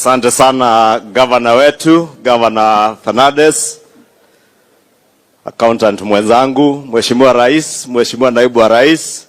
Asante sana, gavana wetu, Gavana Fernandez, accountant mwenzangu, Mheshimiwa Rais, Mheshimiwa Naibu wa Rais,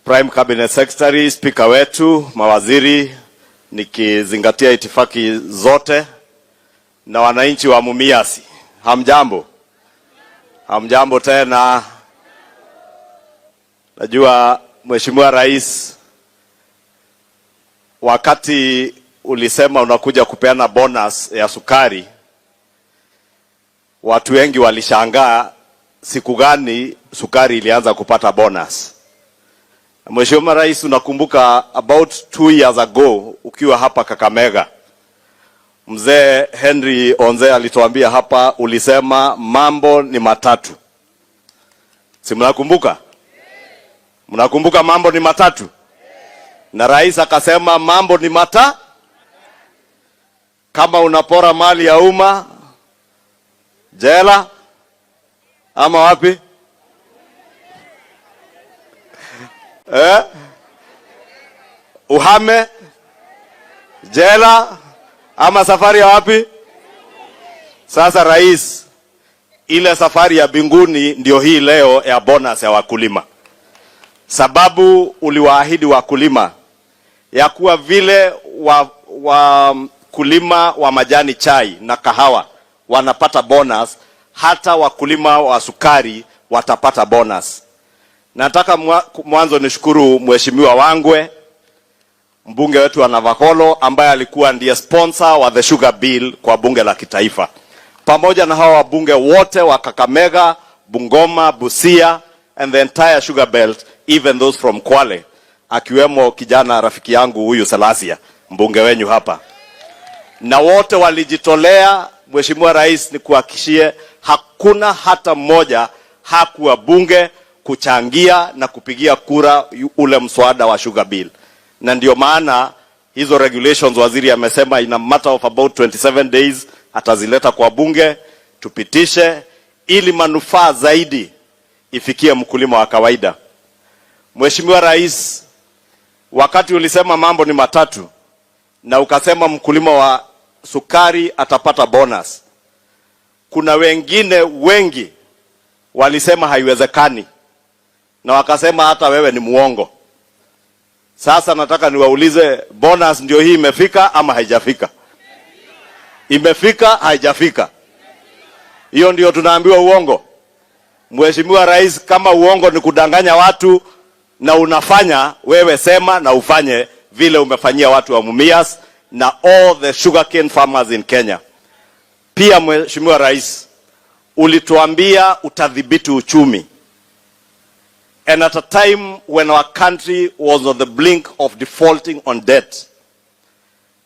Prime Cabinet Secretary, Speaker wetu, mawaziri, nikizingatia itifaki zote, na wananchi wa Mumias, hamjambo? Hamjambo tena. Najua, Mheshimiwa Rais, wakati ulisema unakuja kupeana bonus ya sukari, watu wengi walishangaa siku gani sukari ilianza kupata bonus. Mheshimiwa Rais, unakumbuka about 2 years ago ukiwa hapa Kakamega, Mzee Henry Onze alituambia hapa, ulisema mambo ni matatu. Si mnakumbuka? Mnakumbuka mambo ni matatu? Na rais akasema mambo ni kama unapora mali ya umma, jela ama wapi? Eh? Uhame, jela ama safari ya wapi? Sasa rais, ile safari ya mbinguni ndio hii leo ya bonus ya wakulima, sababu uliwaahidi wakulima ya kuwa vile wakulima wa majani chai na kahawa wanapata bonus, hata wakulima wa sukari watapata bonus. Nataka mwanzo nishukuru Mheshimiwa Wangwe, mbunge wetu wa Navakholo, ambaye alikuwa ndiye sponsor wa the sugar bill kwa bunge la kitaifa, pamoja na hawa wabunge wote wa Kakamega, Bungoma, Busia and the entire sugar belt, even those from Kwale, akiwemo kijana rafiki yangu huyu Salasia, mbunge wenyu hapa, na wote walijitolea. Mheshimiwa Rais, nikuhakikishie hakuna hata mmoja hakuwa bunge kuchangia na kupigia kura ule mswada wa sugar bill, na ndio maana hizo regulations waziri amesema in a matter of about 27 days atazileta kwa bunge tupitishe, ili manufaa zaidi ifikie mkulima wa kawaida. Mheshimiwa Rais, wakati ulisema mambo ni matatu na ukasema mkulima wa sukari atapata bonus, kuna wengine wengi walisema haiwezekani na wakasema hata wewe ni muongo. Sasa nataka niwaulize, bonus ndio hii imefika ama haijafika? Imefika, haijafika? Hiyo ndio tunaambiwa uongo. Mheshimiwa Rais, kama uongo ni kudanganya watu na unafanya wewe, sema na ufanye vile umefanyia watu wa Mumias na all the sugarcane farmers in Kenya. Pia Mheshimiwa Rais, ulituambia utadhibiti uchumi. And at a time when our country was on the brink of defaulting on debt,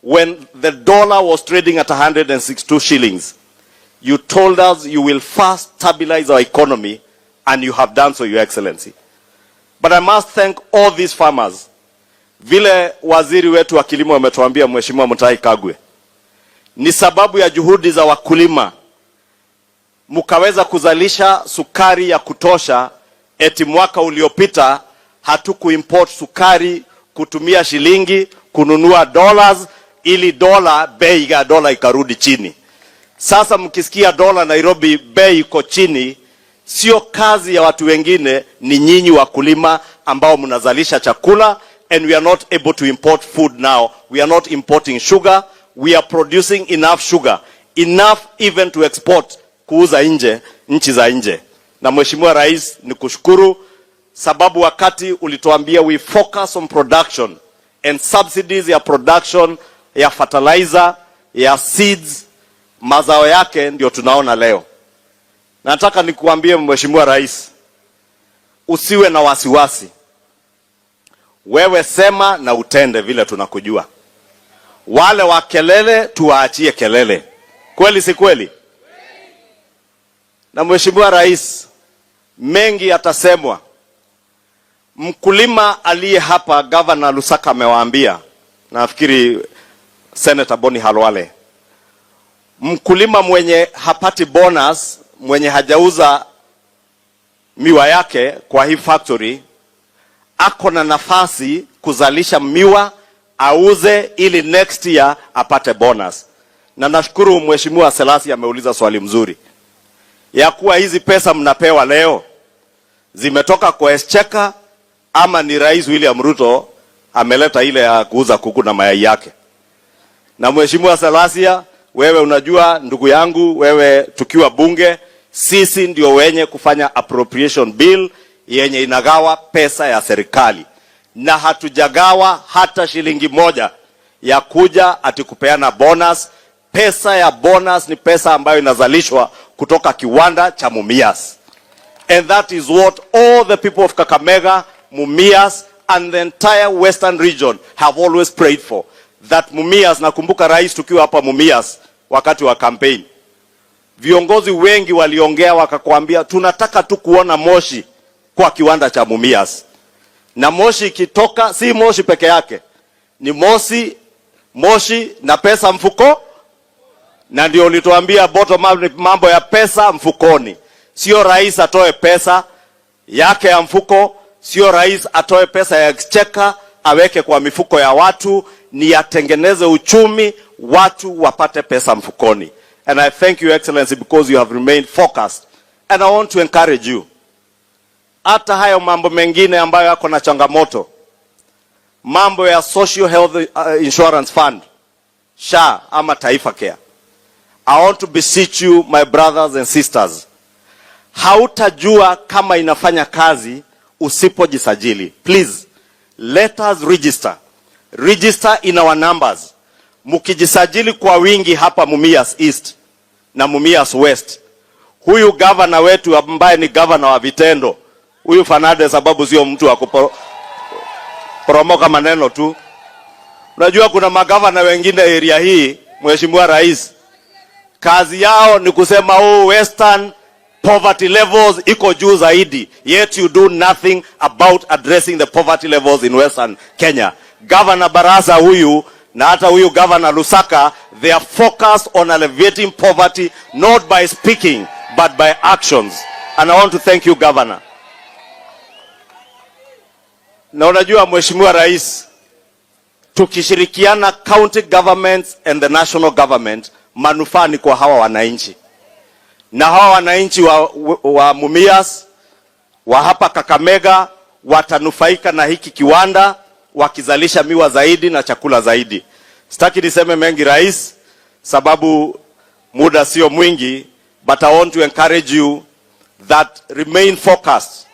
when the dollar was trading at 162 shillings, you told us you will first stabilize our economy, and you have done so, Your Excellency. But I must thank all these farmers. Vile waziri wetu wa kilimo ametuambia, Mheshimiwa Mutahi Kagwe, ni sababu ya juhudi za wakulima mkaweza kuzalisha sukari ya kutosha. Eti mwaka uliopita hatukuimport sukari kutumia shilingi kununua dollars, ili dola bei ya dola ikarudi chini. Sasa mkisikia dola Nairobi bei iko chini, sio kazi ya watu wengine, ni nyinyi wakulima ambao mnazalisha chakula, and we are not able to import food now. We are not importing sugar. We are producing enough sugar, enough even to export, kuuza nje, nchi za nje. Na Mheshimiwa Rais, nikushukuru sababu wakati ulituambia we focus on production and subsidies ya production ya fertilizer, ya seeds, mazao yake ndio tunaona leo. Nataka nikuambie, Mheshimiwa Rais, usiwe na wasiwasi. Wewe sema na utende vile tunakujua. Wale wa kelele tuwaachie kelele, kweli si kweli? Na Mheshimiwa Rais, mengi yatasemwa. Mkulima aliye hapa, Governor Lusaka amewaambia, nafikiri Senator Boni Khalwale, mkulima mwenye hapati bonus, mwenye hajauza miwa yake kwa hii factory, ako na nafasi kuzalisha miwa auze ili next year apate bonus. Na nashukuru Mheshimiwa Selasi ameuliza swali mzuri ya kuwa hizi pesa mnapewa leo zimetoka kwa exchequer ama ni Rais William Ruto ameleta ile ya kuuza kuku na mayai yake. Na Mheshimiwa Salasia, wewe unajua ndugu yangu, wewe tukiwa bunge, sisi ndio wenye kufanya appropriation bill yenye inagawa pesa ya serikali, na hatujagawa hata shilingi moja ya kuja ati kupeana bonus. Pesa ya bonus ni pesa ambayo inazalishwa kutoka kiwanda cha Mumias. And that is what all the people of Kakamega, Mumias, and the entire Western region have always prayed for. That Mumias, nakumbuka rais tukiwa hapa Mumias wakati wa campaign, viongozi wengi waliongea wakakwambia, tunataka tu kuona moshi kwa kiwanda cha Mumias, na moshi ikitoka, si moshi peke yake, ni moshi, moshi na pesa mfuko, na ndio ulituambia bottom up ni mambo ya pesa mfukoni. Sio rais atoe pesa yake ya mfuko, sio rais atoe pesa ya exchequer aweke kwa mifuko ya watu, ni atengeneze uchumi, watu wapate pesa mfukoni. And I thank you, Excellency, because you have remained focused. And I want to encourage you. Hata hayo mambo mengine ambayo yako na changamoto, mambo ya Social Health Insurance Fund, SHA ama Taifa Care. I want to beseech you, my brothers and sisters, hautajua kama inafanya kazi usipojisajili. Please, let us register. Register in our numbers. Mkijisajili kwa wingi hapa Mumias East na Mumias West, huyu gavana wetu ambaye ni gavana wa vitendo, huyu Fanade, sababu sio mtu wa kuporomoka maneno tu. Unajua kuna magavana wengine area hii, Mheshimiwa Rais, kazi yao ni kusema, "Oh, Western poverty levels iko juu zaidi," yet you do nothing about addressing the poverty levels in Western Kenya. Governor Barasa huyu na hata huyu Governor Lusaka, they are focused on alleviating poverty not by speaking but by actions. And I want to thank you, Governor. Na unajua, Mheshimiwa Rais, tukishirikiana county governments and the national government, manufaa ni kwa hawa wananchi, na hawa wananchi wa Mumias wa hapa Kakamega watanufaika na hiki kiwanda wakizalisha miwa zaidi na chakula zaidi. Sitaki niseme mengi, Rais, sababu muda sio mwingi, but I want to encourage you that remain focused.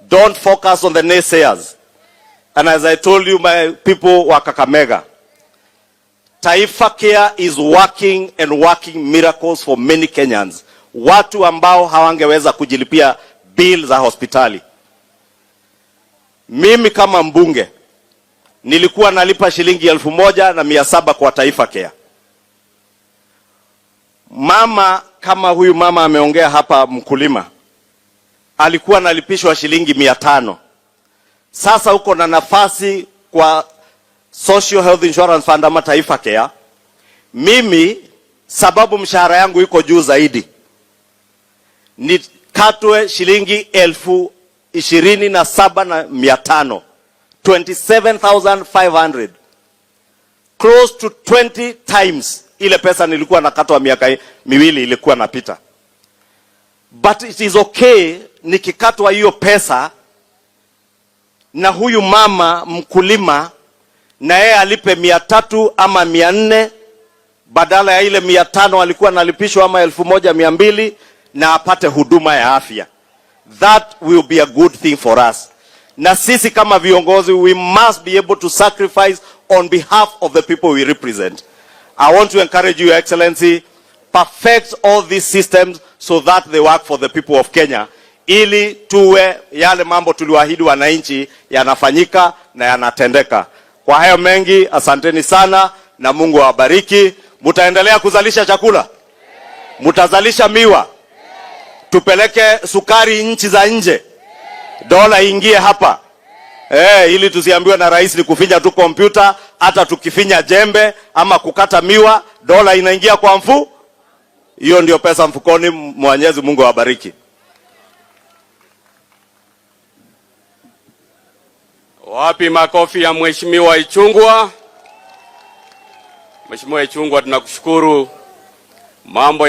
Don't focus on the naysayers. And as I told you, my people wa Kakamega, Taifa Care is working and working miracles for many Kenyans. Watu ambao hawangeweza kujilipia bill za hospitali. Mimi kama mbunge nilikuwa nalipa shilingi 1,700 kwa Taifa Care. Mama kama huyu mama ameongea hapa, mkulima alikuwa analipishwa shilingi 500. Sasa uko na nafasi kwa Social Health Insurance Fund ama Taifa Care. Mimi sababu mshahara yangu iko juu zaidi, nikatwe shilingi 27,500, 27,500, close to 20 times ile pesa nilikuwa nakatwa miaka 2 ilikuwa napita. But it is okay nikikatwa hiyo pesa na huyu mama mkulima na yeye alipe 300 ama 400 badala ya ile 500 alikuwa analipishwa ama 1,200 na apate huduma ya afya. That will be a good thing for us. Na sisi kama viongozi, we must be able to sacrifice on behalf of the people we represent. I want to encourage you, Your Excellency, perfect all these systems so that they work for the people of Kenya, ili tuwe yale mambo tuliwaahidi wananchi yanafanyika na yanatendeka. Kwa hayo mengi, asanteni sana na Mungu awabariki. Mutaendelea kuzalisha chakula, mutazalisha miwa, tupeleke sukari nchi za nje, dola ingie hapa ili tusiambiwe na rais ni kufinya tu kompyuta. Hata tukifinya jembe ama kukata miwa, dola inaingia kwa mfu. Hiyo ndio pesa mfukoni. Mwenyezi Mungu awabariki. Wapi makofi ya Mheshimiwa Ichung'wah? Mheshimiwa Ichung'wah, tunakushukuru. Mambo